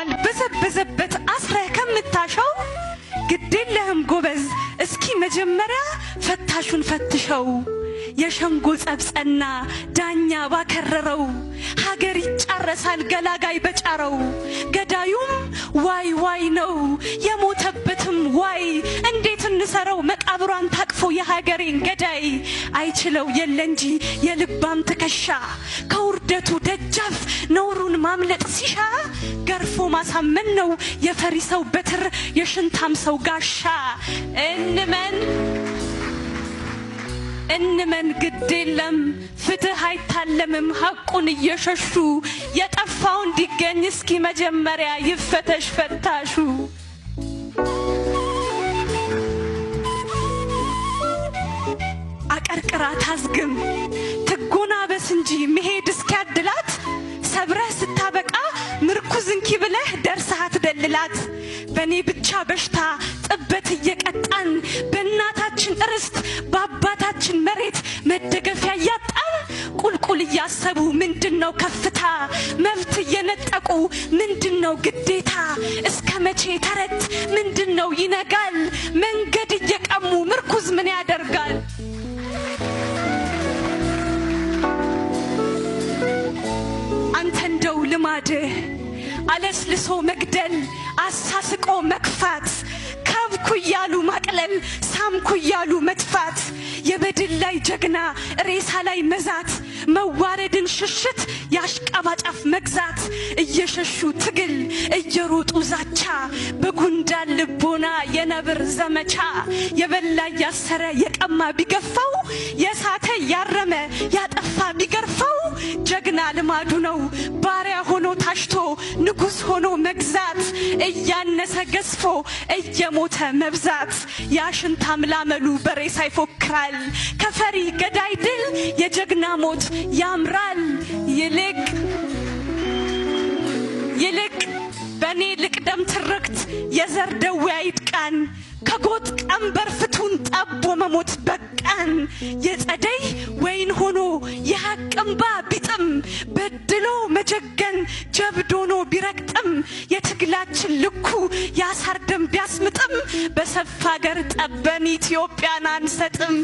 ሞቷል በዘበዘበት አስረህ ከምታሸው፣ ግዴለህም ጎበዝ እስኪ መጀመሪያ ፈታሹን ፈትሸው። የሸንጎ ጸብጸና ዳኛ ባከረረው ሀገር ይጫረሳል ገላጋይ በጫረው። ገዳዩም ዋይ ዋይ ነው የሞተበትም ዋይ፣ እንዴት እንሰረው መቃብሯን ታቅፎ የሀገሬን ገዳይ? አይችለው የለ እንጂ የልባም ትከሻ ከውርደቱ ደጃፍ ነውሩን ማምለጥ ሲሻ፣ ገርፎ ማሳመን ነው የፈሪ ሰው በትር የሽንታም ሰው ጋሻ። እንመን እንመን ግድ የለም ፍትህ አይታለምም ሐቁን እየሸሹ፣ የጠፋው እንዲገኝ እስኪ መጀመሪያ ይፈተሽ ፈታሹ። አቀርቅራ ታዝግም ትጎናበስ እንጂ መሄድ እስኪያድላት፣ ሰብረህ ስታበቃ ምርኩዝ እንኪ ብለህ ደርሰህ አትደልላት። በእኔ ብቻ በሽታ ጥበት እየቀጣን፣ በእናታችን ርስት በአባታችን መሬት መደገፊያ እያጣን፣ ቁልቁል እያሰቡ ምንድን ነው ከፍታ? መብት እየነጠቁ ምንድን ነው ግዴታ? እስከ መቼ ተረት ምንድን ነው ይነጋል? መንገድ እየቀሙ ምርኩዝ ምን ያደርጋል? አንተ እንደው ልማድህ አለስልሶ መግደል አሳስቆ መክፋት፣ ካብኩ እያሉ ማቅለል ሳምኩ እያሉ መጥፋት፣ የበድል ላይ ጀግና ሬሳ ላይ መዛት፣ መዋረድን ሽሽት የአሽቃባጫፍ መግዛት፣ እየሸሹ ትግል እየሮጡ ዛቻ፣ በጉንዳን ልቦና የነብር ዘመቻ፣ የበላ እያሰረ የቀማ ቢገፋው፣ የሳተ ያረመ ያጠፋ ቢገርፈው፣ ጀግና ልማዱ ነው ባሪያ ሆኖ ታሽቶ ንጉሥ ሆኖ መግዛት፣ እያነሰ ገዝፎ እየሞተ መብዛት። ያሽንታም ላመሉ በሬሳ ይፎክራል፣ ከፈሪ ገዳይ ድል የጀግና ሞት ያምራል። ይልቅ ይልቅ በእኔ ልቅደም ትርክት የዘር ደዌ አይጥቃን፣ ከጎጥ ቀንበር ፍቱን ጠቦ መሞት በቃን። የጸደይ ወይን ሆኖ የሐቅ እምባ ቢጥም፣ በድሎ መጀገን ጀብድ ሆኖ ቢረግጥም፣ የትግላችን ልኩ የአሳር ደም ቢያስምጥም፣ በሰፋ አገር ጠበን ኢትዮጵያን አንሰጥም።